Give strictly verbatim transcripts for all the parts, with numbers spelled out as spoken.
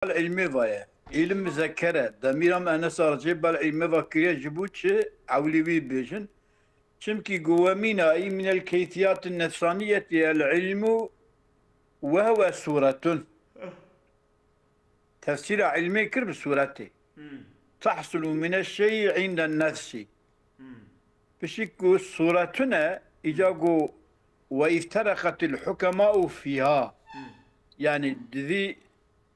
bel ilmê va ye. Îlim muzekker e. Demîra muennes a ricê bel ilmê va kiriye ji bo çi ewlî wî bêjin. Çimkî got, "Wemîna î minel keyfiyatî nefsaniyetî el ilmu ve huve suretun." Tefsîra ilmê kir bi suretê. Hmm. Tehsulu mine şeyî înden nefsî. Hmm. Pişik ku suretune, îca ku ve iftereqetil hukemau fiha. Hmm. Yani di vî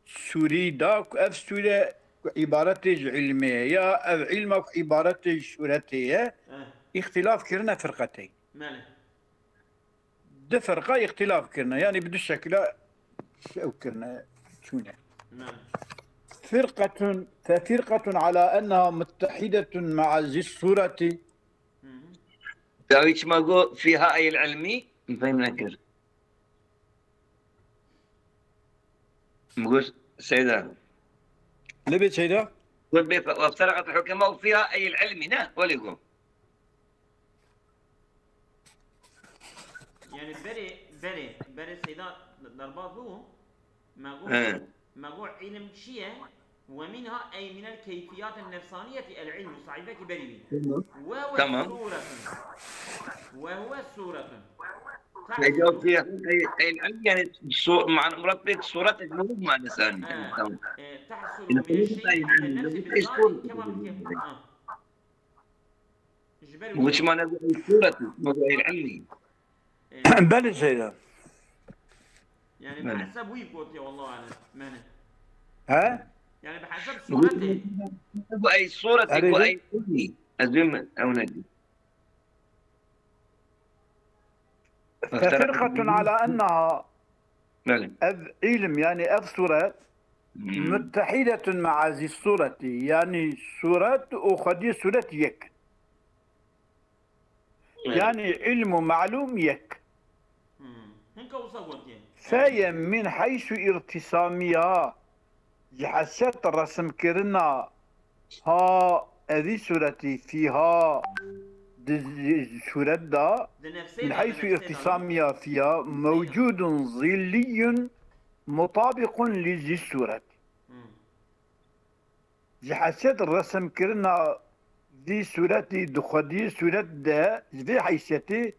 sûrî da ku ev sûre ku îbaretê ji ilmê ye ya ev ilma ku îbaretê ji suretê ye, Eh. îxtilaf kirine firqetey. Belê. Du firqa îxtilaf kirine. Yani bi du şekila ew kirine, çûne. Belê. Firqetun, fe firqetun ala enneha muttehidetun ma'a zî sureti. Hı hı. Dawî çima got fiha eyl ilmî? Min fehm nekir. Min got Seyda. Lê bê Seyda? Got bê fe-, weftereqet hukema û fiha eyl ilmî, ne? Welê got. Yani berê, berê, berê Seyda derbaz bû. Me got, He. me got îlim çi ye? Ve minha ey minel keyfiyatên nefsaniyetî el ilmu, sahîfekî berî wî. Tamam. Ve huve Tamam. suretun. Ve huve suretun. Ey, cevap diye, ey, ey, yani, so-, man-, Murat Bey, suret ilmu mu yani sen? He. Tamam. E, tahsulu Yani, mine şey, ey, ey, nefsi ey, bizati, suret kema ilmu. Kema. Ha. Ji ber wî. Çima ne ey suret, ne ey ilmî? E, Belê Seyda. Yani Belê. bi hesab wî gotiye, wallahu alem. Mene. He? Yani bi hesab suretê. Bu ey suretê, Erê bu de. ey ilmî. Ez bim ew nekî. Fefirqetun ala enneha Belê. ev ilim, yani ev suret, Hmm. muttehidetun ma'a zî sureti, yani suret û xwediyê suret yek. Belê. Yani ilm û malûm yek. Hmm. Hinka wisa gotiye. Feye min heysu irtisamiha, ji hesiyet resimkirina ha evî suretî fiha di suret da, Di nefsê min de, heysu di nefsê de. irtisamiha fiha mewcudun zilliyun mutabiqun li zî suret. Hmm. Ji hesiyet resimkirina vî sûretî di xwediyê sûret de ji vê heysiyetê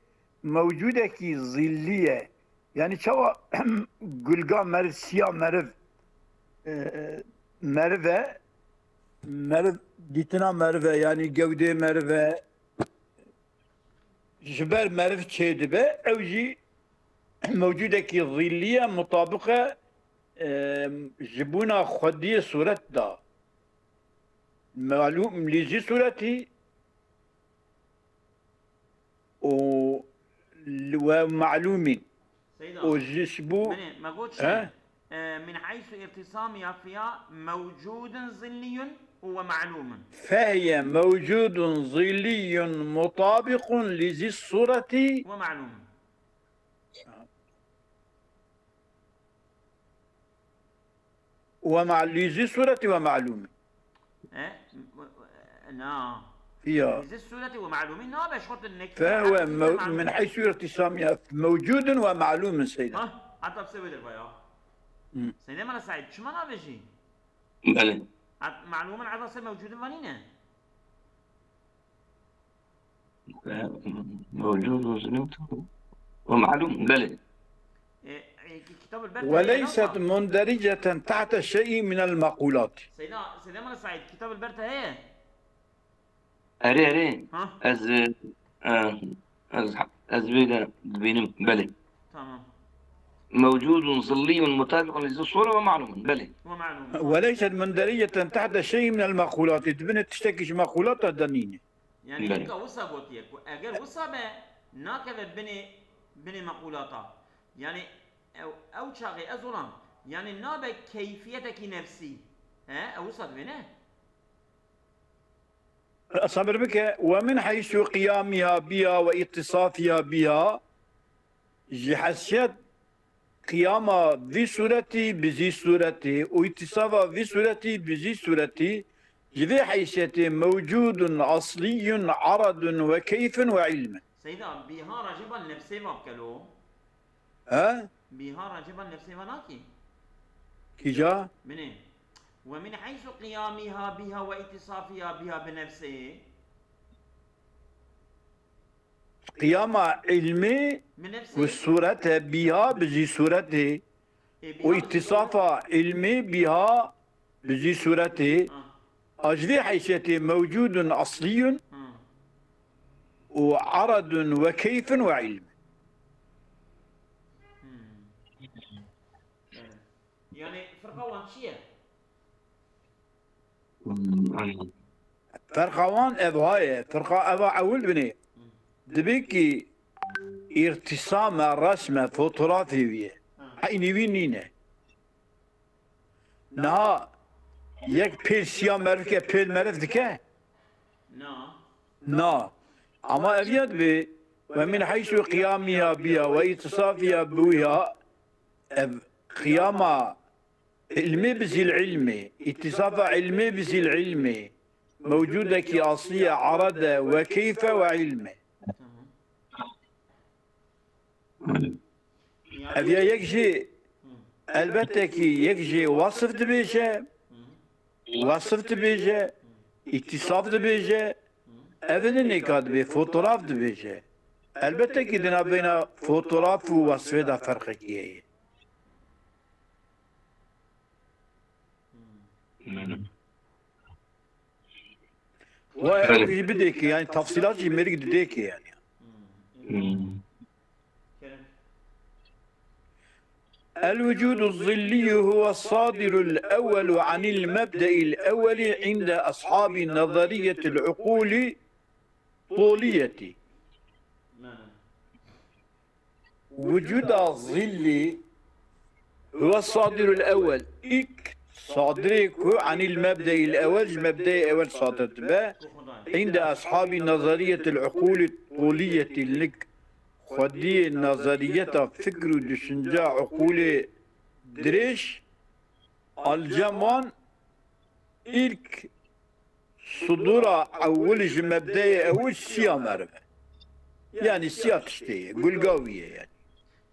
mewcûdekî zîllî ye. Yanî çawa gulga meriv, siya meriv, e, e, meriv e, meriv, dîtina meriv e, yanî gewdê meriv e, ji ber meriv çêdibe, ew jî mewcûdekî zîllî ye, mutabiq e, e, ji bûna xwediyê sûret da. Malûm, li zî sûretî û li we malûmîn. Seyda, Û ji, ji bo Minê, me got He? çi? E, min heysu irtisamiha fiha mewcûdun zilliyun û we malûmun. Fehye mewcûdun zilliyun mutabiqun li zî sûretî. We malûmun. Ve ma-, li zî sûretî ve malûmî. E? Na. Ya. Li zî sûretî ve malûmî nabe, ji xwe tu nekî Fehwe me'lûm mew-, nabe. min heysu irtisamiha mewcûdun ve malûmin Seyda. Ha, heta bi se wê derva ya. Hı. Seyda Mela Seîd, çima navêjî? Belê. Hat malûmin heta se mewcûdin vanîne? Mewcûd û zinim ve malûm, belê. E, e, ki-, kitab el-Berta Ve heye leyset nava. mundericeten tahte şey'in minel makulat. Seyda, Seyda Mela Seîd, kitab el-Berta heye? Erê, erê. Ha? Ez, e, e, ez, ez vê de dibînim, belê. Tamam. Mewcûdun zilliyun mutabiqun li zî sûre ve malûmun, belê. Ve malûmun. Ve leyset mundericeten tahte şey'in minel makulat. Dibine tiştekî ji makulata de nîne. Yani Belê. hinka wisa gotiye ku eger wisa be, nakeve binê, binê meqûlata. Yani ew, ew çaxê ez olam. Yani nabe keyfiyetekî nefsî. He, ew wisa dibe ne? Sabir bike. Ve min heysu qiyamiha biha ve ittisafiha biha. Ji hesiyet qiyama vî sûretî bi zî sûretî û îtîsafa vî sûretî bi zî sûretî ji vê heysiyetê mewcûdun asliyun aradun ve keyfun ve ilmin. Seyda, bîhara jê ban nefsê va bikelo. He? Bîhara jê ban nefsê va nakî? Kîja? Binê. ومن حيث قيامها بها واتصافها بها بنفسه. Qiyama ilmê من ku نفسه surete biha bi jî suretê e, û îtisafa ilmê biha bi jî suretê, Ha, a ji vê heysiyetê mewcûdun asliyun ha. û aradun ve keyfun ve ilm. Evet. Yani fırqa wan çi ye? Ferqa wan ev ha ye. Ferqa eva ewil binê. Dibê ki îrtisame, resme, fotoğrafê wî ye. Eynî wî nîne. Niha yek pêl siya merivke pêl meriv dike? Na. Na. Ama ev ya dibê ve min heysu qiyamiya biya ve îtisafiya biya, ev qiyama ilmi bi zîl ilmi, îtisafa ilmi bi zîl ilmi, mewcudekî asliye arade ve keyfe ve ilmi. Tamam. Ev ya yek jî elbette ki yek jî wasif dibêje, wasif dibêje, îtîsaf dibêje, ev ne nêka dibê, fotoğraf dibêje. Elbette ki di navbeyna fotoğraf û wasfê de ferqekî heye. Wa ew jî bidêke, yani tafsîlat jî mêrik didêke yani. Kerem. الوجود الظلي هو الصادر الأول عن المبدأ الأول عند أصحاب نظرية العقول الطولية. Mene. Vücuda zilli huve sadirul ewel. İlk sadirê ku anil mebdeil ewel, ji mebdeyê ewel sadir dibe. Inde ashabî nazariyetil uqûlî toliyetî lik xwediyê nazariyeta fikr û düşünce uqûlê dirêj, alcem wan ilk sudura ewil ji mebdeyê ewil siya meriv e. Yani siya tiştê ye, gulga wî ye yani.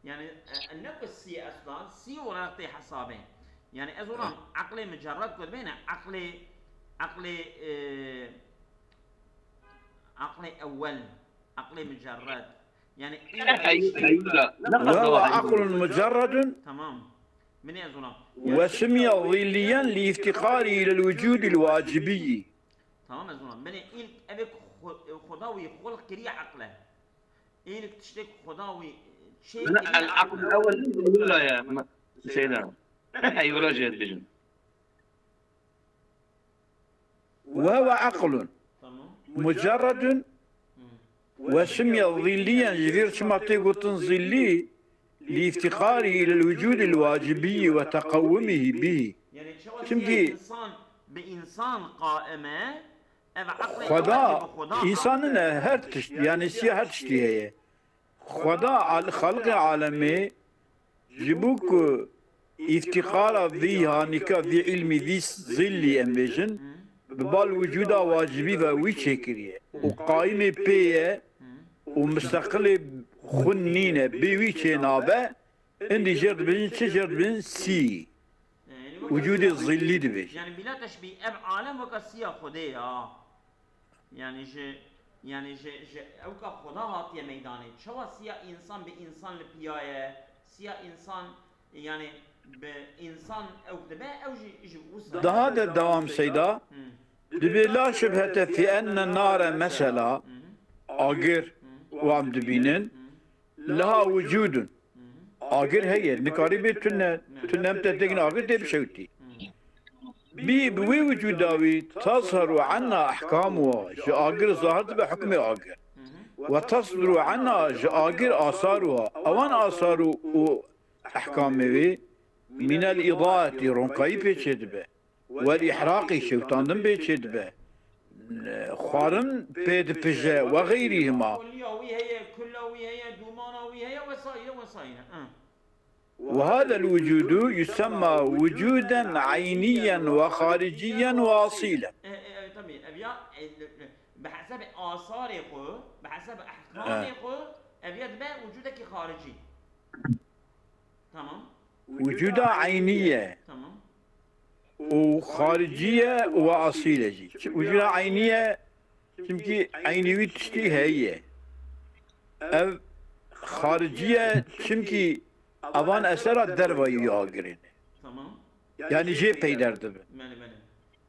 Yani e, ne ku sî eslan, sî olarak tê hesabê. Yani ez olam eqlê mucerred ku dibêne, eqlê, eqlê, e, eqlê ewel, eqlê mucerred. Yani Heyula, ne Ve kadar huve var? aqlun mucerredun tamam. Min ez olam. ve sumiye zilliyen li iftiqarî ilel vücudil vacibiyyi. Tamam ez olam. Beni ilk ev xo-, Xuda wî xulq kiriye eqle. İlk tiştek Xuda wî çê El aql ewel heyula ya şeyda. Heyula jê dibêjin. Ve huve aqlun Tamam. mucerredun Hı. ve sumiye zilliyen, ji vir çima tê gotin zillî, li iftiqarî ilel vücudil vacibiyyi ve teqawwumihî bihî. Yani çawa Çünkü ki insan bi insan qaime ev aqlê Xweda, ewel bi Xuda însan nine, her tişt, yani siya her tiştî heye. Xweda al-, xalqê alemê ji bo ku îftîqara vî hanîka, vî ilmî, vî zillî em bêjin, bi bal wicûda wacibî ve wî çêkiriye û qaîmê pê ye û misteqilê xwe nîne, bê wî çênabe, indî jêr dibêjin, çi jêr dibêjin? Sî. Wicûdê zillî dibêjin. Yani bila teşbîh ev alem weka siya Xwedê ya. Yani ji yani ji ji ewka Xweda hatiye meydanê. Çawa siya însan bi însan li piya ye? Siya însan yani bi însan ewk dibe ew jî ji wisa. Daha de dewam Seyda. Dibê la şübhete fi enne nare mesela, agir, wan dibînin, liha wicûdun. Agir heye, nikarî bê tune, tune em te têkin agir tê bişewtî. Bî bi wê wicûda wî tazheru anna ehkamuha, ji agir zahir dibe hukmê agir. Ve tasduru anna, ji agir asaruha, ewan asar û, û ehkamê wê, minel îdaetî, ronkayî pê çê dibe. Wel îhraqî, şewtandin pê çê dibe. Xwarin pê dipije, we xeyrî hima. Kulliya wî heye, kulla wî heye, dûmana wî heye, wesaîre, wesaîre. Ha. Ve hadel vücudu yusemma vücuden eyniyen ve hariciyen ve asilen. E, e, e, tabii, ev ya, e, e, e, bi hesabê asarê xwe, bi hesabê ehkamê xwe, ev ya dibe vücudekî xaricî. Tamam, Vücuda eyniye. Tamam. û xaricî ye û we asîl e jî. Wicûda eynî ye, çimkî eynî wî tiştî heye. Ev xaricî ye, çimkî evan esera dervayî wî agirê ne. Tamam. Yanî jê peyder dibin. Belê, belê.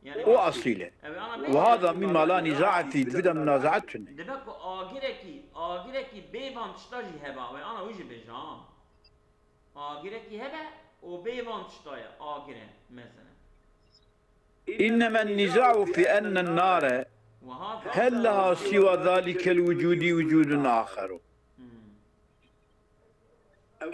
Yani O asîl e. Ev ana Wiha da mî mala nîzae fî, di vida munazaet tune. Dibe ku agirekî, agirekî bê van tişta jî heba, we ana wî jî bêje, ha. Agirekî hebe, o bê van tişta ye, agir e, mesela. إنما النزاع في أن النار هل لها سوى ذلك الوجود وجود آخر. Hmm.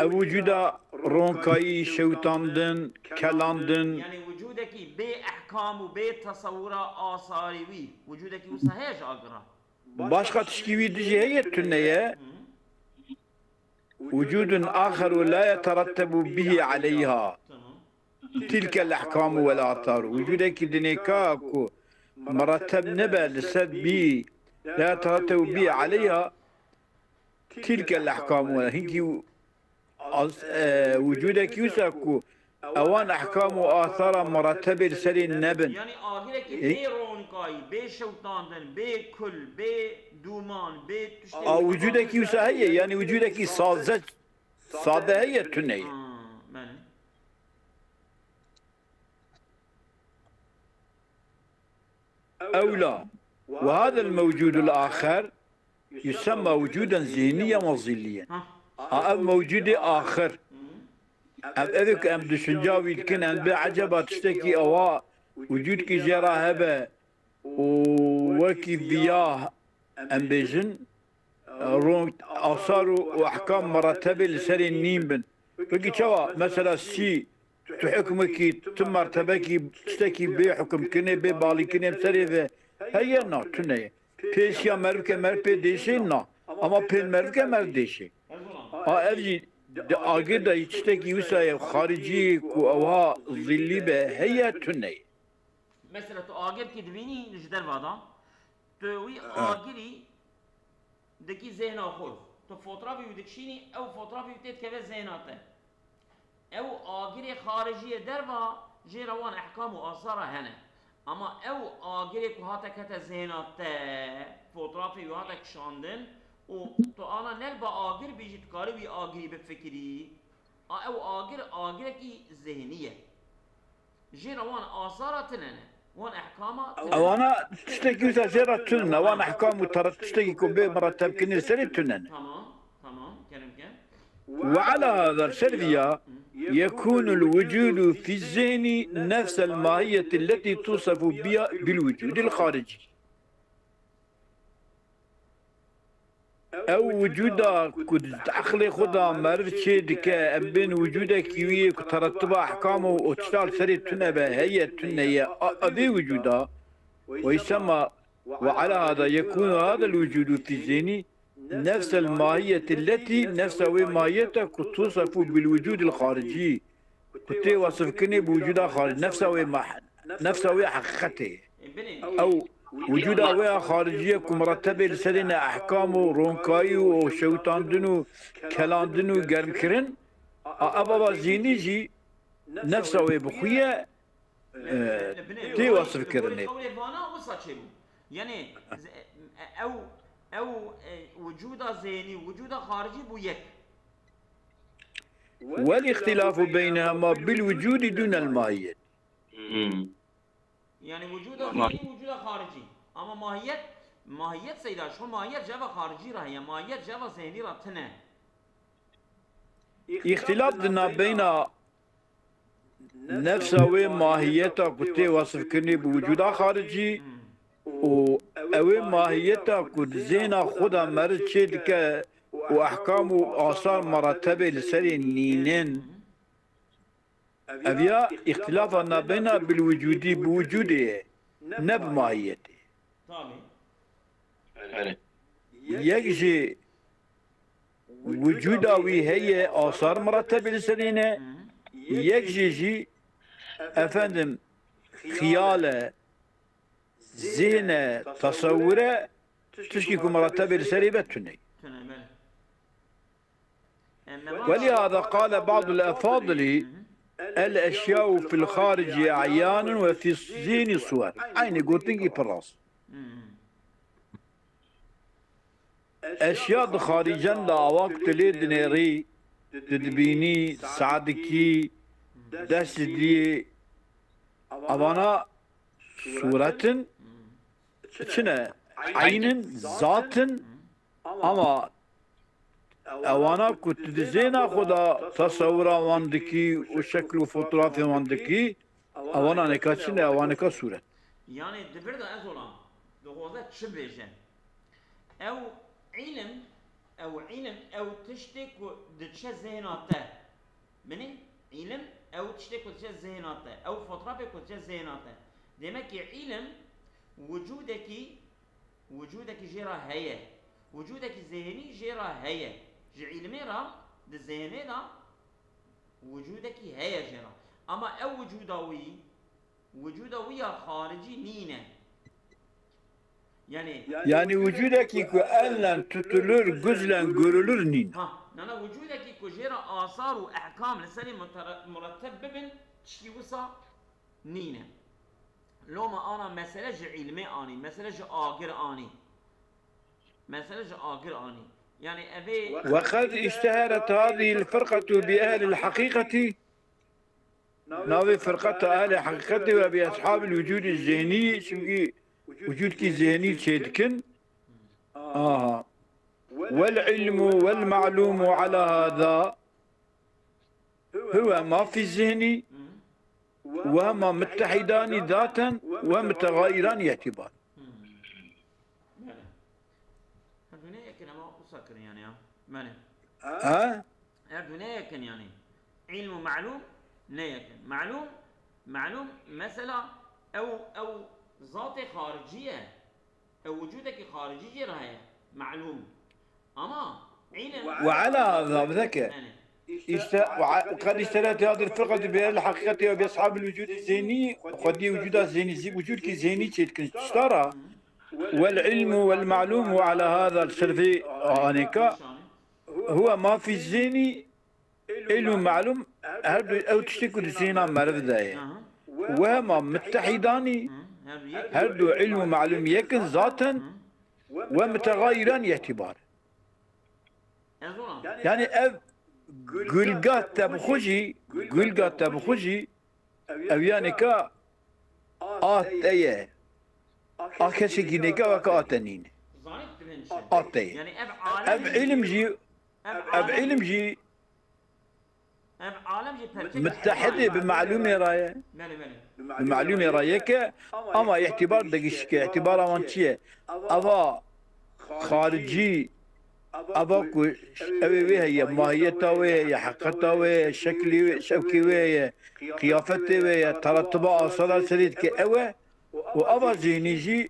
Ev wicûda ronkayî, şewitandin, kelandin. Yani wicûdekî bê ehkam û bê tesewura asarî wî. Wicûdekî wisa heye ji agir re. Başqa tişkî wî dijî heye tune ye. Hı. وجود آخر لا يترتب به عليها تلك الأحكام والآثار. Wicûdekî dinê ka ku mireteb nebe li ser bî, la teretebu bî aleyha tilkel ehkam we. Hinkî az-, e, wicûdekî wisa ku ewan ehkam û athara miretebê li serê nebin. Yani agirekî E? bê ronkayî, bê şewtandin, bê kul, bê dûman, bê tiştê A wicûdekî wisa heye, yani wicûdekî saze, sade heye, tune ye. Ha, belê. Ewla, وهذا الموجود الآخر يسمى وجودا ذهنيا وظليا. Ha. A ev mewcudê axir. Hı. Ev, ev ku em düşünca wî dikin, em bê eceba tiştekî ewa wicûdkî jê re hebe û wekî viya em bêjin, ron asar û, û ehkam meretebê li serê nîn bin. Wekî çawa, mesela, sî, tu hukmekî, tu mertebekî, tiştekî bê hukmkirinê, bê balîkirinê bi serê ve heye, na, tune ye. Pê siya meriv ke meriv pê dêşê, na. Ama pê meriv ke meriv dêşê. A ev jî di agir de jî tiştekî wisa ye, xaricî ku ewha zillî be heye, tune ye. Mesela tu agirkî dibînî ji derva de, tu wî Ha. agirî dikî zêhna xwe. Tu fotrafê wî dikişînî, ew fotrafê wî tê dikeve zêhna te. Ew agirê xariciyê derva jê re wan ehkam û asara hene. Ama ew agirê ku hate kete zêhna te, fotrafê wî hate kişandin û tu ana nel ba agir bî jî, tu karî wî agirî bifikirî. A ew agir, agirekî zêhnî ye. Jê re wan asara tune ne. Wan ehkama tune ne. Ewana tiştekî wisa jê re tune ne. Wan ehkam û tara-, tiştekî ku bê miretebkirinê serê tune ne. Tamam, tamam, kerem ke. وعلى هذا, ser viya, يكون الوجود في الذهن نفس الماهية التي توصف بها بالوجود الخارجي. Ew wicûda ku di eqlê xwe de meriv çê dike, em bên wicûdekî wî yê ku teretiba ehkam û, û tişta li serê tune be, heye, tune ye, a, evê wicûda, ويسمى، وعلى هذا يكون هذا الوجود في الذهن نفس الماهية التي، nefsa wê mahiyeta ku توصف بالوجود الخارجي. Ku tê wasifkirinê bi wicûda xaricî, nefsa wê mah-, nefsa wê heqîqetê ye. Ew wicûda wê ya xaricî ye ku miretebê li serê ne, ehkam û ronkayî û şewitandin û kelandin û germkirin, a, ev ava zînî jî nefsa wê bi xwe ye, e, tê wasifkirinê. Qewlê vana wisa çêbû. Yani, ew, ew, e, wicûda zênî, wicûda xaricî bû yek. والاختلاف بينهما بالوجود دون الماهية. Hmm. Yani wicûda Ma- zênî, wicûda xaricî. Ama mahiyet, mahiyet seyda, şu mahiyet ceva xaricî ra heye, mahiyet ceva zênî ra tine. Îxtilaf di navbeyna nefsa wê mahiyeta ku tê wasifkirinê bi wicûda xaricî û ew ê mahiyeta ku di zêna xwe de meriv çê dike û ehkam û asar meretebê li serê nînin. Ev ya îxtilafa navbeyna bil wicûdî bi wicûdê ye, ne bi mahiyetê. Tabii. Yek jî wicûda wî heye, asar miretebê li serê ne. Yek jî jî, efendim, xiyal e, zihn e, tesewwur e, tişkî ku miretebê li serê be tune ye. Tune, belê. ولهذا قال بعض الأفاضل الأشياء في الخارج عيان وفي الذهن صور. Eynî gotingî pir rast. Hmm. Eşya di xarîcen de awa ku tu lê dinêrî, tu dibînî, seh dikî, dest didiyê, evana sûret in, çi ne? Eyn in, zat in, ama ewana ku tu di zêna xwe de tesewira wan dikî û şekil û fotografê wan dikî, ewana neka çi ne? Ewa neka sûret. Yanî di vir de ez olam, dixwaze çi bêje? Ew îlim, ew îlim, ew tiştê ku diçe zêhna te. Binê îlim, ew tiştê ku diçe zêhna te, ew fotrafê ku diçe zêhna te. Demek ki îlim wicûdekî, wicûdekî jê re heye. Wicûdekî zêhnî jê re heye. Ji îlimê re di zêhnê de wicûdekî heye jê re. Ama ew wicûda wî, wicûda wî ya xaricî nîne. Yani, yani wicûdekî ku ellen tutulur, guzlen, görülür nîn. Ha, nana wicûdekî ku jê re asar û ehkam li serê mutere-, muretteb bibin, tiştî wisa nîne. Loma ana mesele ji îlmê anî, mesele ji agir anî. Mesele ji agir anî. Yani evê وقد اشتهرت هذه الفرقة بأهل الحقيقة. Navê firqeta ehlê heqîqetê we bi eshabil wicûdî zêhnî, çimkî wicûdkî zêhnî çêdikin. Aha. Wel ilmu wel ma'lumu ala hada huve ma fî zihni ve hema muttehîdanî zaten ve mutegayiranî îtibar. Her du ne yekin ama usa kirin yani ya. Mene. Ha? Her du ne yekin yani. İlmu ma'lum ne yekin. Ma'lum, ma'lum mesela ew, ew zatê xariciye. Ew vücudeki xaricî jê re heye. Ma'lum. Ama ilim. Ve ala hada, bi veke. Yani. İşte, ve a-, qed işteretet hadil firqetu bi ehlil haqiqeti ve bi eshabil vücudi zihni, xwediyê vücuda zihni, zî vücudkî zihni çêdikin tişta re. Wel ilmu wel ma'lumu ala hada, li ser vê anêka, huve ma fî zihni, ilm û ma'lum, her du ew tiştê ku di zihna meriv de ye. Aha. Wema muttehîdanî, Hı, her du yek. Her du ilm û ma'lum yekin zaten, Hı. Ve mutegayiran îtibar. Ez ona. Yani ev gulga te bi xwe jî, gulga te bi xwe jî, ev yanî ka a te ye. A kesekî nêka weke a te nîne. Zanî tu bên çi? A te ye. Yani ev alem Ev jî, ilim jî, ev ev alem ilim jî Ev alem jî perçe Muttehidê bi malûmê re ye. Belê, belê. Bi malûmê re yek e, ama îtibar degişik e. Îtibara wan çi ye? Ava xaricî, ava ku ew ê wê heye, mahiyeta wê heye, heqeta wê heye, şeklê wê, şewkê wê heye, qiyafetê wê ye, teretiba asara serê dike ew e. Û ava zîhnî jî,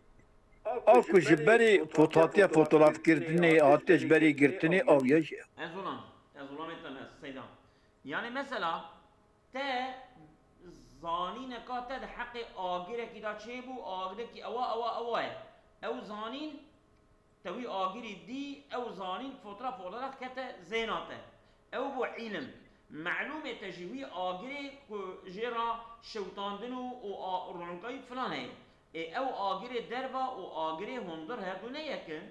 a ku ji berê fot-, hatiye fotografkirinê, hatiye ji berê girtinê, awiya jî. Ez olam, ez olamê te me, Seyda. Yani mesela, te zanîneka te di heqê agirekî de çêbû, agirekî ewa, ewa, ewa ye. Ew zanîn, te wî agirî dî, ew zanîn fotraf olarak kete zêna te. Ew bû îlim. Melûmê te jî wî agirê ku jê re şewtandin û, û a-, ronkayî filan heye. Ê ew agirê derva û agirê hundir her du ne yek in.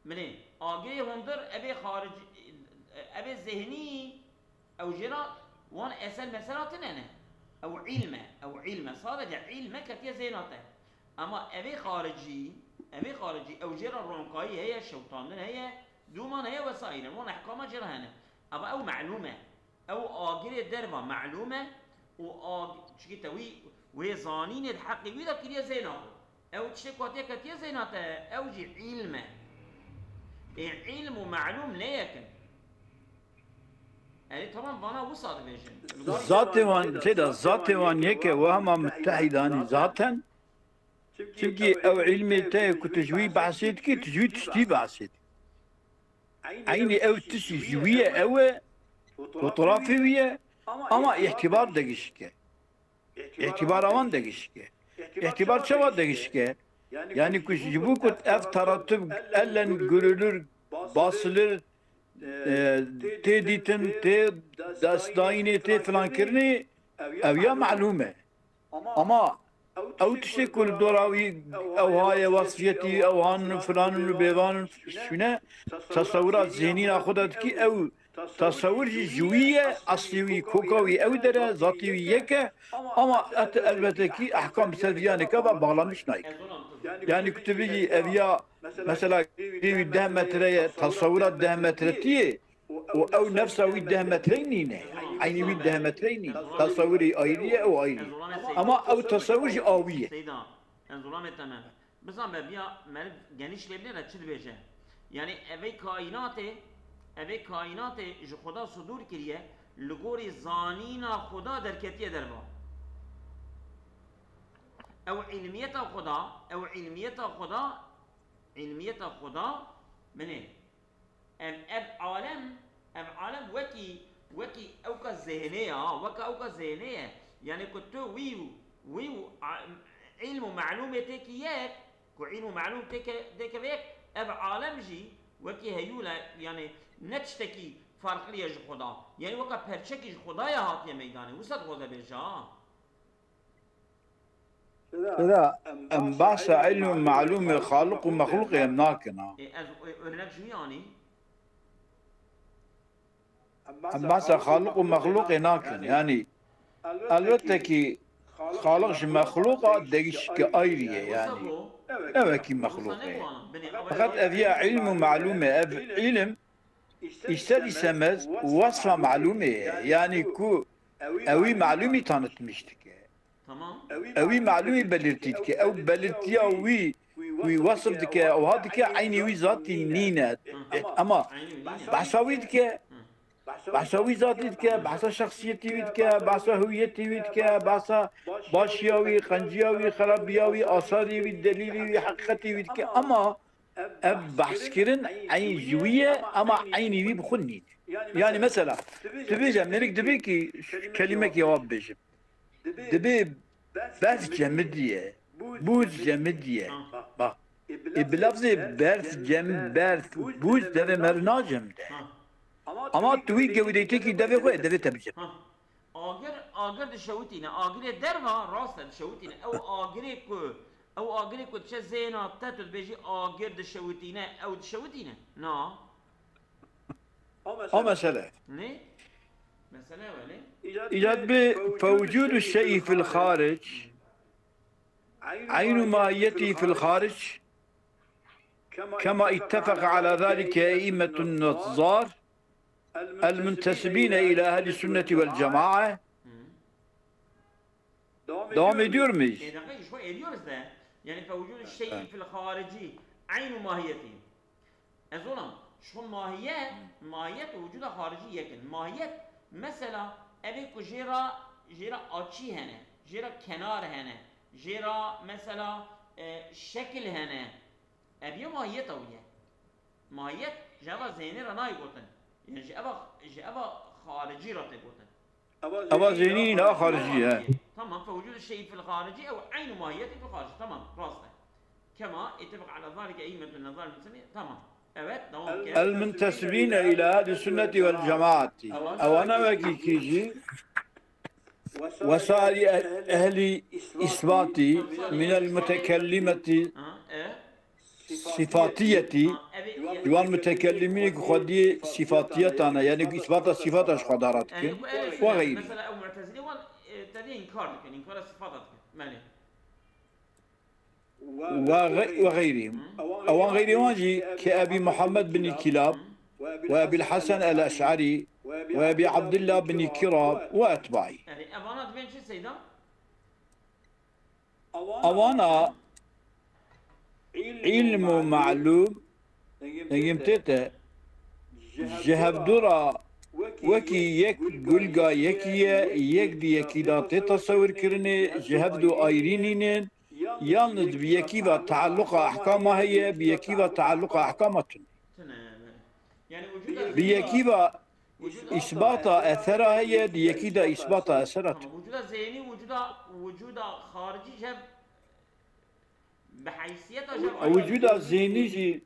Binê, agirê hundir, evê xaric-, evê zêhnî, ew jê re wan esel mesela tine ne. Ew îlm e, ew îlm e. Sadece îlm e ketiye zêna te. Ama evê xaricî, evê xaricî, ew jê re ronkayî heye, şewtandin heye, dûman heye vesaire. Wan ehkama jê re hene. Ama ew melûm e. Ew agirê derva melûm e û ag-, çikî te wî, wê zanînê di heqê wî de kiriye zêna xwe. Ew tiştê ku hatiye ketiye zêna te, ew jî îlm e. Ê îlm û melûm ne yek in. Erê, tamam, vana wisa dibêjin. Zatê wan, tê de zatê wan yek e, wehma muttehîdanî zaten. Çimkî ew îlmê te ye ku tu ji wî behsê dikî, tu ji wî tiştî behsê dikî. Eynî ew tiştî ji wî ye, ew e, fotografê wî ye, ama îtibar degişik e. Îtibara wan degişik e. Îtibar çawa degişik e? Yani ku ji bo ku ev teratib ellen görülür, basılır, e, tê dîtin, tê destdayînê, tê filankirinê, ev ya melûm e. Ama ew tiştê ku li dora wî ew haye, wasfiyetî ew han, filan û bêvan û şûne, tesewira zihnîna xwe de dikî, ew tesewir jî ji wî ye, eslî wî, koka wî ew der e, zatî wî yek e. Ama et-, elbette kî ehkam bi ser viyaneke ve bağlamış nayik. Yani ku tu bijî ev ya, mesela, wî deh metre ye, tesewira deh metretiyê, û ew nefsa wî deh metreyî nîne. Eynî wî deh metreyî nîne. Tesewirî ayrî ye, ew ayrî ye. Ama ew tesewir jî a wî ye. Seyda, ez zulamê te me. Biza me biya meriv genîş lê bine de çi dibêje? Yani evê kaînatê, evê kaînatê ji Xweda sidûr kiriye, li gorî zanîna Xweda derketiye derva. Ew îlmiyeta Xweda, ew îlmiyeta Xweda, îlmiyeta Xweda, binê. Ev, ev alem, ev alem wekî, wekî ewka zêhnê ye, ha, weka ewka zêhnê ye. Yani ku tu wî û, wî û a-, îlm û melûmê têkî yek, ku îlm û melûm têke, têke yek, ev alem jî wekî heyûle, yani ne tiştekî farqlî ye ji Xweda. Yani weka perçekî ji Xwedaya hatiye meydanê. Wisa dixwaze bêje, ha. Sira, em bahsa ilm û melûmê Xaliq û mexlûqê em nakin, ha. Ê, ez, e, örnek ji wî anî. Em bahsa Xaliq û mexlûqê nakin. Yani, elbette ki Xaliq ji mexlûqa degişke ayrî ye, yani. Ew e ki mexlûq e. Feqet ev ya ilm û melûm e. Ev ilm ister istemez wasfa melûmê ye. Yani ku ewî melûmî tanıtmış dike. Ewî melûmî belirtî dike. Ew belirtiya wî, wî wesf dike, ewha dike, eynî wî zatî nîne. Ama behsa wî dike, behsa wî zatî dike, behsa şexsiyetî wî dike, behsa hewiyetî wî dike, behsa başiya wî, qenciya wî, xerabiya wî, asarê wî, delîlê wî, heqîqetê wî dike. Ama ev behskirin eyn ji wî ye, ama eynî wî bi xwe nîne. Yani mesela, tu bêje, mêrik dibê ki kelimekî ewa bibêjim. Dibê berf cemidiye, bûz cemidiye. Bak, ê bi lafzê berf cem, berf, bûz devê me re nacemide. Ama tu wî gewdeytekî devê xwe, devê te bicem. Agir, agir dişewitîne, agirê derva rast e dişewitîne. Ew agirê ku, ew agirê ku diçe zêna te, tu dibêjî agir dişewitîne, ew dişewitîne? Na. O mesele. Ne? Mesele ew e, ne? Îcad bi fewcudu şey'i fil xaric, eynu mahiyeti fil xaric, kema ittefaka ala zalike eimmetun nazar, el muntesibine ila ehli sünneti vel cemae. Devam ediyor muyuz? E, dakika, şu ediyoruz da. Yani fewcudu şey'i fil xarici, eynu mahiyeti. Ez olam, şu mahiyet, mahiyet û vücuda xaricî yek in. Mahiyet, mesela, evê ku jê ra, jê ra açî hene, jê ra kenar hene, jê ra, mesela, e, şekil hene. Ev ye mahiyeta wî ye. Mahiyet, ji eva zênê re nayê gotin. Yani ji eva, ji eva xaricî re tê gotin. Eva zênî ne, a xaricî ye. Tamam, fewcudu şey'i fil xarici ew eynu mahiyeti fil xarici. Tamam, rast e. Kema ittefak ala zalike eimmetun nazar muslimin. Tamam. Evet, devam ke. El muntesibine ila ehli sünneti vel cemaati. Ewana wekî kî jî wesaî ehli isbati minel mutekellimeti. Ha, e? Sifatiyetî, ji wan mutekellimînê ku xwediyê sifatiyeta ne, yani ku îsbata sifata ji Xweda re dikin, we xeyrî. Mesela ew Mu'tezilî wan, e, tevî înkar dikin, înkara sifata dikin. Belê. We xe-, we xeyrî. Ewan xeyrî wan jî ki Ebî Muhammed bin Kilab, we Ebîl Hesen el Eş'erî, we Ebî Abdillah bin Kirab, we etbaî. Yani evana dibên çi seyda? Ewana îlm û melûm, dengê min tê te, ji hevdu re wekî yek gulga yekî ye, yek bi yekî de tê tesewirkirinê, ji hevdu ayrî nînin, yalniz bi yekî ve tealluqa ehkama heye, bi yekî ve tealluqa ehkama tune. Bi yekî ve îsbata esera heye, di yekî de îsbata esera tune. Vücuda zihni, vücuda, vücuda xaricî jî hev bi heysiyeta jî. Vücuda zihni jî,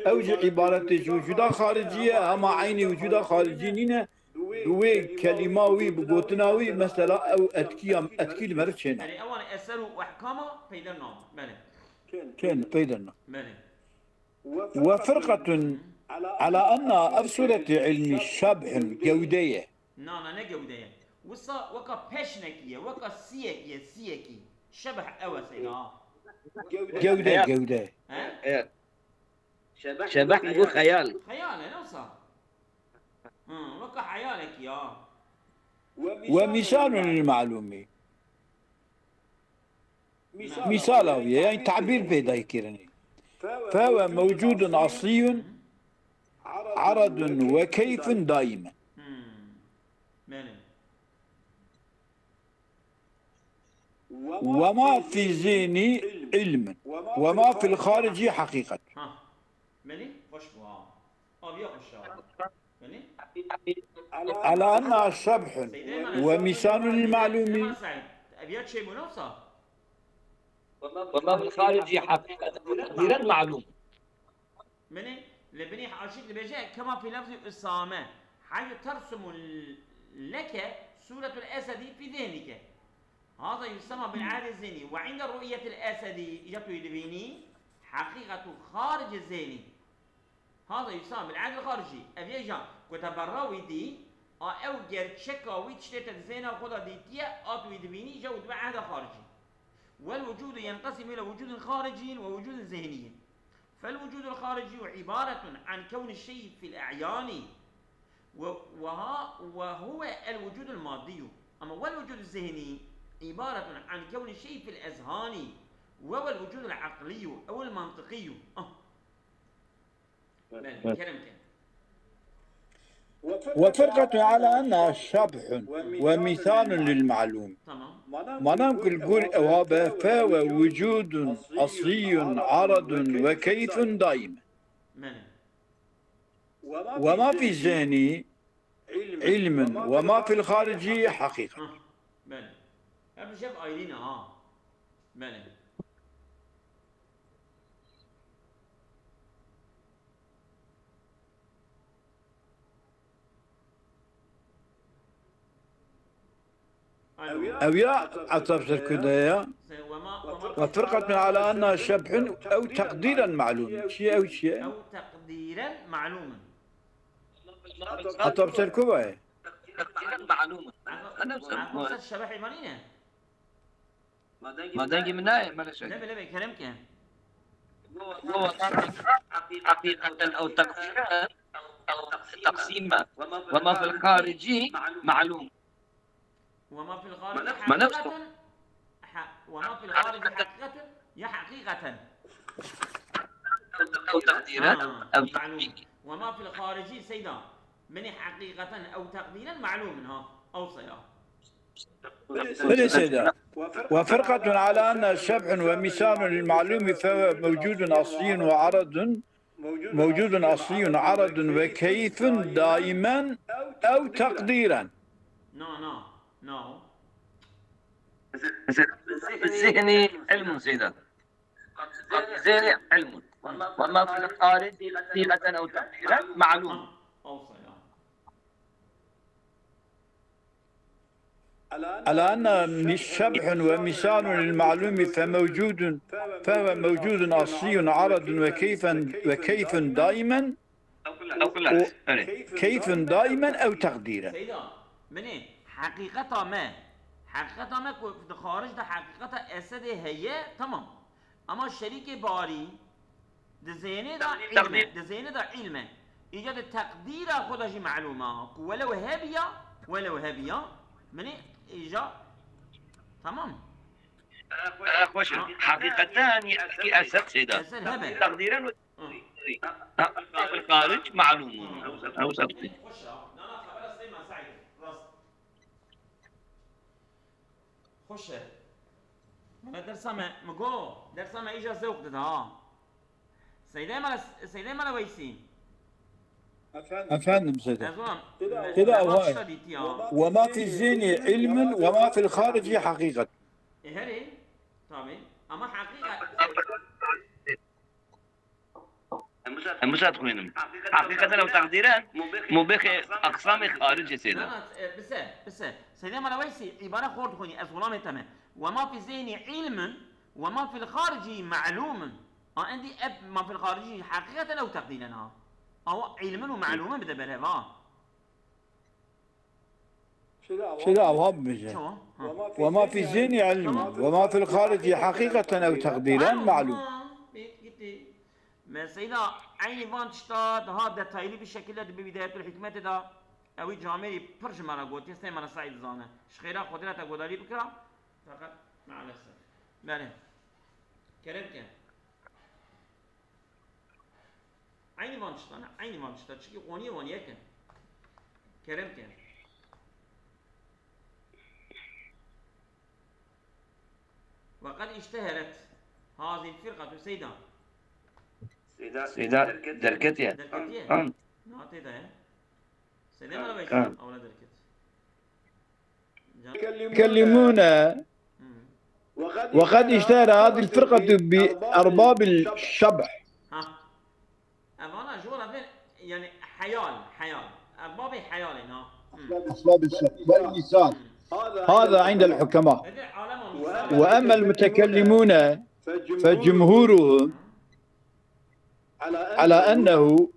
Ew jî îbaretê ji wicûda xaricî ye, hema eynî wicûda xaricî nîne. Bi wê kelîma wî, bi gotina wî, mesela ew etkiya, etkî li meriv çêne. Erê, ewan eser û ehkama peyder nabin. Belê. Kên peyder na. Belê. Ve firqetun ala enna, ev sûretê ilmî şebhun, gewde ye. Na, na, ne gewde ye. Wisa weka peşnekî ye, weka siyekî ye, siyekî. Şebh ew e seyda. Gewde, gewde. He? Şebeh li gor xeyal. Xeyal e, ne wisa? Hı, weka heyalekî ya. Ve misalun lil ma'lumi. Misala wî ye, yani tabîr pê dayî kirinê. Fewe mewcudun asliyun, aradun ve keyfun daimen. Hmm. Belê. Ve ma fî zihni ilmin. Ve ma fil xaricî haqiqet. Ha. Belê, xweş bû ha. Aviya xweş ha. Belê. Ala enna şebhun ve misalun lil ma'lumi. Eviya çêbû ne wisa? Ve ma fil xaricî haqiqet. Taqdîren ma'lum. Belê, li binî aşîk dibêje, kema fî lefzî usame. Heythu tersumu leke sûretul esedî fî zihnike. Haza yusema bil ehdi zihni. Ve inde ru'yetil esedî, îca tu yî dibînî, heqîqetu xaricî zihni. Haza yusema bil ehdil xaricî. Ev yek ja ku te berra wî dî, a ew gerçeka wî tiştê te di zihna xwe de dîtiye, a tu wî dibînî, îca û dibe ehda xaricî. Wel wucudu yenqesimu ile wucudin xariciyyin ve wucudin zihniyyin. Fel wucudul xariciyyu ibaretun an kewni şey'i fil e'yani. Ve, ve ha, ve huve el wucudul maddiyyu. Ama wel wucudul zihni ibaretun an kewni şey'i fil ezhani. Ve vel wucudul aqliyyu ew el mantıkiyyu. Ah. Belê, kerem ke. Ve firqetun ala enna şebhun ve misalun lil ma'lum. Tamam. Manam ku li gor ewa be fe ve wucudun asliyun aradun ve keyfun daim. Belê. Ve ma fî zihni ilmin ve ma fil xaricî haqiqet. Ha, belê. Ev şev ayrî ne ha. Belê. Alo. Ev ya etaf ser ku de ya. Ve ma, ve ma Ve firqetun ala enna şebhun ew teqdîren ma'lum. Çi ye ew çi ye? Ew teqdîren ma'lumun. Etaf ser ku ve? Teqdîren ma'lumun. Ana ser şebeh îmanî ne? Ma dengê min nayê, mele şey. Lebe, lebe, kerem ke. Wo, heqîqeten ew teqdîren ew teqsîmen. Ve ma fil xaricî ma'lum. Ve ma fil xaricî heqîqeten, ha, ve ma fil xaricî heqîqeten, ya heqîqeten. Ew teqdîren, ha, ew ma'lum. Teqdîren. Ve ma fil xaricî seyda. Min heqîqeten ew teqdîren ma'lumun ha. Ew seyda. Belê seyda. Ve firqetun ala enne şebhun ve misalun lil ma'lumi fe mewcudun asliyun ve aradun, mewcudun asliyun aradun ve keyfun daimen ew teqdîren. No, no, no. Zihni ilmun seyda. Zihni ilmun. Ve ma fil xaricî heqîqeten ew teqdîren ma'lum. Ew seyda. Ala enne şebhun ve misalun lil ma'lumi fe mewcudun, fe huve mewcudun asliyun aradun ve keyfen, ve keyfun daimen, ew kula, o, erê, keyfun daimen ew teqdîren. Seyda, min ê heqîqeta me, heqîqeta me ku di xaric de heqîqeta esedê heye, tamam. Ama şerîkê barî di zênê de îlm e, di zênê de îlm e. Îca di teqdîra xwe de jî melûm e. Ku welew hebiya, welew hebiya, min ê îca, tamam. Xweş e. Ha. Heqîqeten yekî eser seyda. Eser hebe. Teqdîren û, hı, ha, xaric melûm. Hı. Ew sebtî. Xweş e. Na, na, xebera Silêman Seîd. Rast. Xweş e. Mala dersa me, mi go, dersa me îja zewq dida ha. Seydê mala, Seydê mala Weysî. Efendim Seydê. Ez wan, têda me, me ewa ye. Dîtiya. Ve ma fî zînî ilmin ve ma fil xaricî heqîqet. E, herê, tabii. Ama heqîqet. Em Em wisa dixwînin. Heqîqeten ew teqdîr e, mubêxê aqsamê xaricê seyda. Na, na, e, bise, bise. Seydê Mala Weysî, îbare xort dixwînî, ez xulamê te me. Ve ma fî zihni ilmun, ve ma fil xaricî ma'lumun. A, endî ev ma fil xaricî heqîqeten ew teqdîr e niha. Awa ilmun û ma'lumun bide ber hev, ha. Şöyle awha bibêje. Çawa? Ha. Ve ma fî zihni ilmun, ve ma fil xaricî heqîqeten ew teqdîren ma'lum. Tamam, bit, gitti. Me seyda eynî van tişta daha detaylı bir şekilde di Bidayetül Hikmetê de ewî camêrî pir ji me re gotiye, sey me re Seîd zane. Ji xêra Xwedê re te godarî bikira. Feqet maalesef. Belê. Kerem ke. Eynî van tişta ne? Eynî van tişta. Çikî qoniyê wan yek e. Kerem ke. Ve qed işteheret hazil firqatu seyda. Seyda derketiye. Derketiye. Ha. Na tê de ye. Seyda mala Veysel. Ha. Awla derket. يكلمون وقد اشتهر هذه الفرقة بأرباب الشبح. Ha. Evana ji wan re yani heyal, heyal. Erbabê heyalê na. أرباب الشبح والمثال. هذا عند الحكماء. Ede alema misal. وأما المتكلمون فجمهورهم على أنه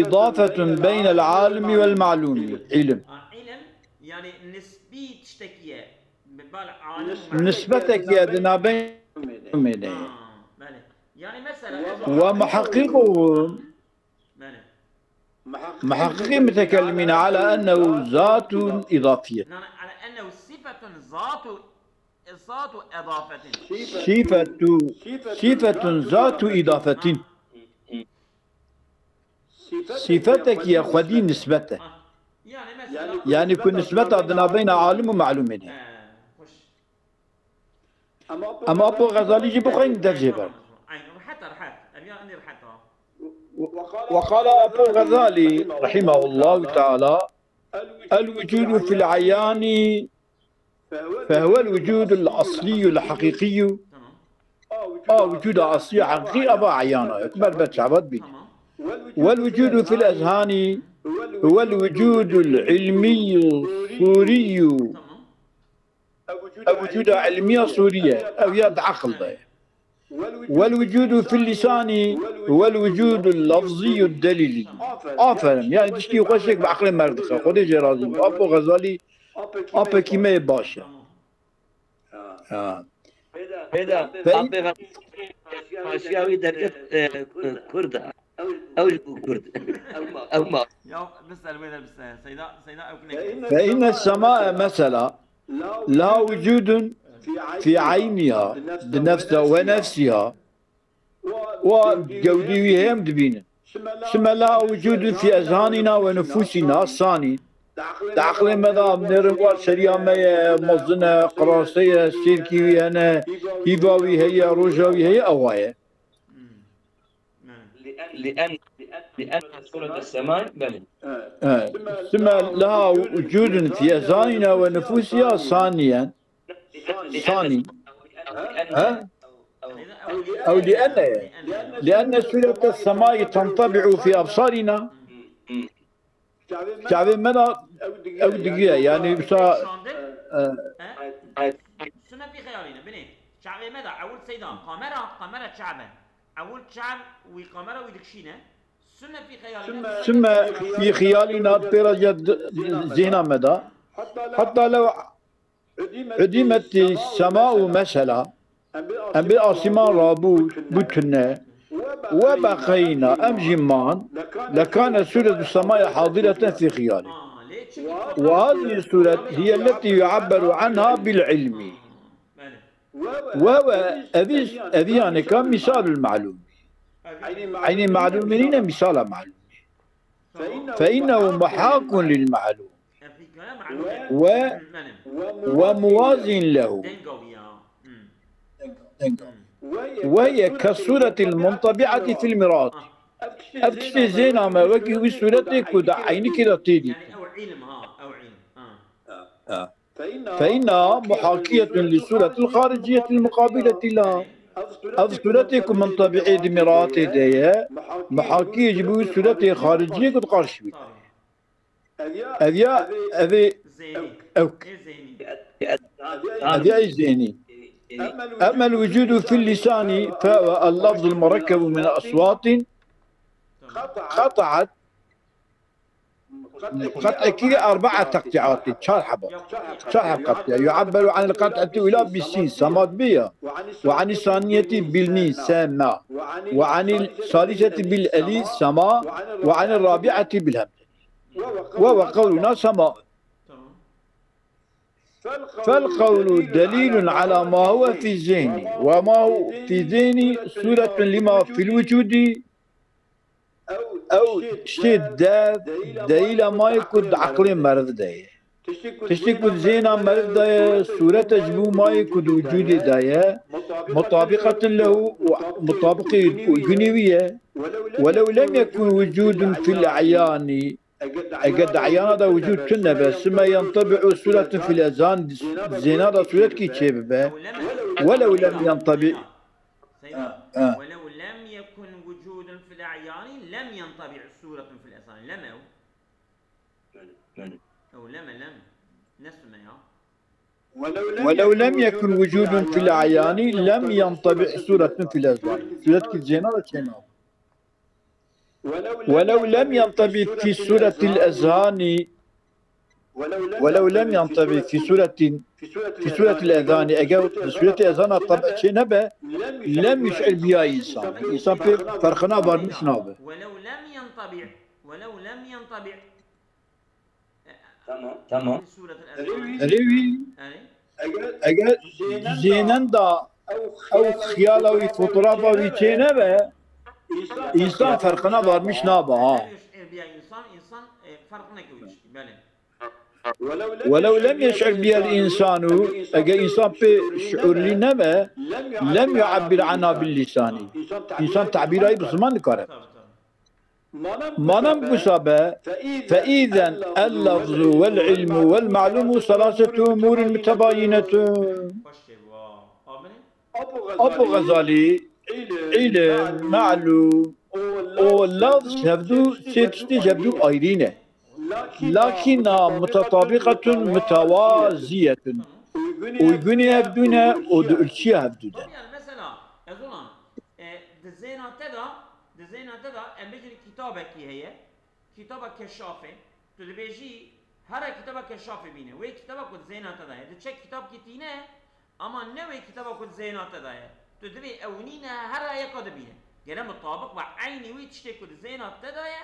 إضافة بين العالم والمعلوم. İlim. Ha, ilim yani nisbî tiştekî ye. Bal alim. Nisbetekî ye di navbeyna. Ha, belê. Yani mesela ومحققهم. Belê. محققي متكلمين على أنه ذات إضافية. Na, na, ala ennehu sifatun zatu, zatu idafetin. صفة، صفة ذات إضافة. Sîfetekî ye xwedî nisbet e. Ha. Yani mesela. Yani ku nisbeta di navbeyna alim û malûmê de. He, xweş. Em Apo Xezalî jî bixwînin dev jê ber. Eyn, rehet e, rehet. Ev ya enî rehet e. وقال أبو الغزالي رحمه الله تعالى: الوجود في العيان فهو الوجود الأصلي الحقيقي. Tamam. A, wicûda aslî heqîqî eva eyana ye, ku ber ber çava dibîne. Tamam. والوجود في الأذهان هو الوجود العلمي الصوري. Tamam. Ev wicûda ilmiya sûrî ye, ew ya di eqil de ye. والوجود في اللسان هو الوجود اللفظي الدليلي. Aferin. Yani tiştî xweşek bi eqlê me re dixe. Xwedê jê razî be. Apo Xezalî apekî me yê baş e. Ha. Peyda, apê haşiya wî derket, e, Kurd e. Ew ji bo Kurd. Ew ma. Ya, bise, wê de bise. Seyda, Seyda, ew ne? فإن السماء مثلا لها وجود في عينها، di nefsa, ونفسها. Wa gewdî wî heye em dibînin. Sime لها وجود في أذهاننا ونفوسنا ثاني. Di eqlê me de nêrin war şeriya me ye, mezin e, qirase ye, sêrkî wî hene, hîva wî heye, roja wî heye, ewa ye. لأن، لأن سورة السماء، بلى. He. Sime لها وجود في أذهاننا ونفوسنا ثانيا. ثاني. Ha? Ew لأن ye. لأن سورة السماء تنطبع في أبصارنا. Çavê me de ew digire, yani wisa, e, Sime fî xeyalîne, binê. Çavê me de ewil seyda, kamera, kamera çav e. Ewil çav wî kamera wî dikişîne. Sime fî xeyalîne. Sime fî xeyalîne pêra zîhna me de. Heta lew عدمت السماء مثلا. Em bê asîman rabû, bû tune. وبقينا، em jî man. لكان سورة السماء حاضرة في خيالي. وهذه السورة هي التي يعبر عنها بالعلم. Wewe, evî, evî yaneka mîsal û malûm. Eynî malûmê nîne, mîsala malûmê. فإنه محاك للمعلوم. Ve, ve muvazin lehu. Ve ye ke suretil muntabi'ati fil mirad. Ev tiştê zêna me wekî wî sûretê ku di eynikê de tê dîtin. Ha. فإنها محاكية للصورة الخارجية المقابلة لها. Ev sûretê ku min tebiî di mîratê de ye, mihakî ye ji bo wî sûretê xariciyê ku di qarşî wî de ye. Ev ya, ev ê ewk. Ev ya ê zênî. Ema el-wucûdu fil lîsanî fe huwe el-lafzul murekkebu min eswatin qetaat. Qet'ekî erbaa teqtîatî, çar heba. Çar heb qet'î. Yu'abberu anil qet'eti ula bis-sîn, sema dibe ya. Ve anis saniyeti bil-mîm, sema. Ve anil saliseti bil-elîf, sema. Ve anil rabi'eti bil-hemze. Ve ve qewluna sema. Tamam. Fel qewlu delîlun ala ma huve fî zihni. Ve ma huve fî zihni sûretun lima fil wucûdî. Ew tiştê dev, delîla mayê ku di eqlê meriv de ye. Tiştê ku di zêna meriv de ye, sûrete ji bo mayê ku di wicûdê de ye, mutabiqetin lehu, û mutabiqê û gunê wî ye. Welew lem yekun wucûdun fil e'yanî, eger di eyana de wicûd tune be, sime yentebi'u sûretun fil ezhan, zêna de sûretkî çêbibe. Welew lem yentebi. Seyda. Ha. Welew lem yekun wucudun fil a'yani lem yantabi suretun fil esani. Lem ew. Ew lem e, lem. Ne sume ya? Welew lem yekun wucudun fil a'yani lem yantabi suretun fil ezhani. Sûretkî zêna de çêna. Welew lem yantabi fî sûretil ezhani. Welew lem yantabi fî sûretin, fî sûretil ezhani. Eger di sûretê ezhana tabi çê nebe, lem yuş'ir biha însan. Însan pê ferqina varmiş nabe. Welew lem yantabi. Welew lem yantabi. Tamam. Tamam. Erê wî, eger zênen da ew xiyala wî, fotoğrafa wî çê nebe, însan ferqina varmiş nabe ha. Welew lem yeş'ir bihel insanu, eger însan pê şiurlî nebe, lem yu'abbir anha bil lisani. Însan tabîra wî bi ziman nikare. Manam wisa be, fe îzen el lafzu vel ilmu vel ma'lumu selasetu umurun mutebayinetun. Apo Xezalî, îlim, ma'lum û lafz hevdû sê tiştê ji hevdû ayrî ne. Lakîna mutetabiqetun mutewaziyetun. Uygunê hevdû ne û di ulçiya hevdû de. Tabii yani mesela, ez olan, e, di zêna te de, di zêna te de, em bêjin kitabekî heye, kitaba Keşafê, tu dibêjî, here kitaba Keşafê bîne, wê kitaba ku di zêna te de ye, diçe kitabkî tîne, ama ne wê kitaba ku di zêna te de ye. Tu divê ew nîne, here yeka dibîne. Gere mutabiq be eynî wî tiştê ku di zêna te de ye,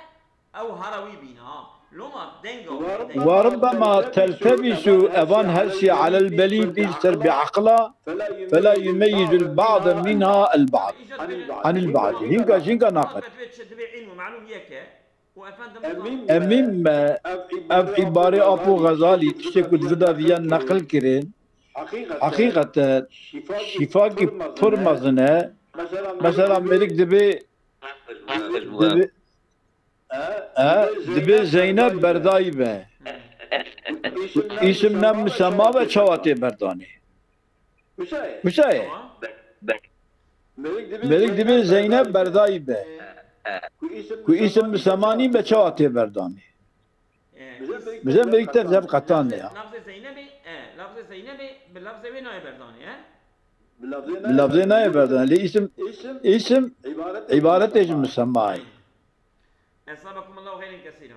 Ew hara wî bîne ha. Loma denga wî, denga. Ve rubbema teltebisu evan her sî alel belîdî ser bêeqila, fela yumeyyizu el ba'de minha el ba'd. Anil ba'd. Hînka jî hînka naqet. Divê çi, divê ilm û malûm yek e. Û efendim Emîn me, ev îbarê Apo Xezalî tiştê ku di vida viya neqil kirin, heqîqeten şîfakî pir mezin e. Mesela mêrik dibê, dibê, E, dibê Zeynep berdayî be. Îsim ne misema be, çawa tê berdanê? Wisa ye. Mêrik dibê Zeynep berdayî be. Ku îsim misema nî be, çawa tê berdanê? Bize mêrik te zev qetan ya. Lafzê Zeynebê, e, lafzê Zeynebê bi lafzê wê nayê berdanê, e? Bi lafzê nayê berdanê. Lê îsim, îsim îbaretê ji misema ye. Esabekumullahu hayran kesîra.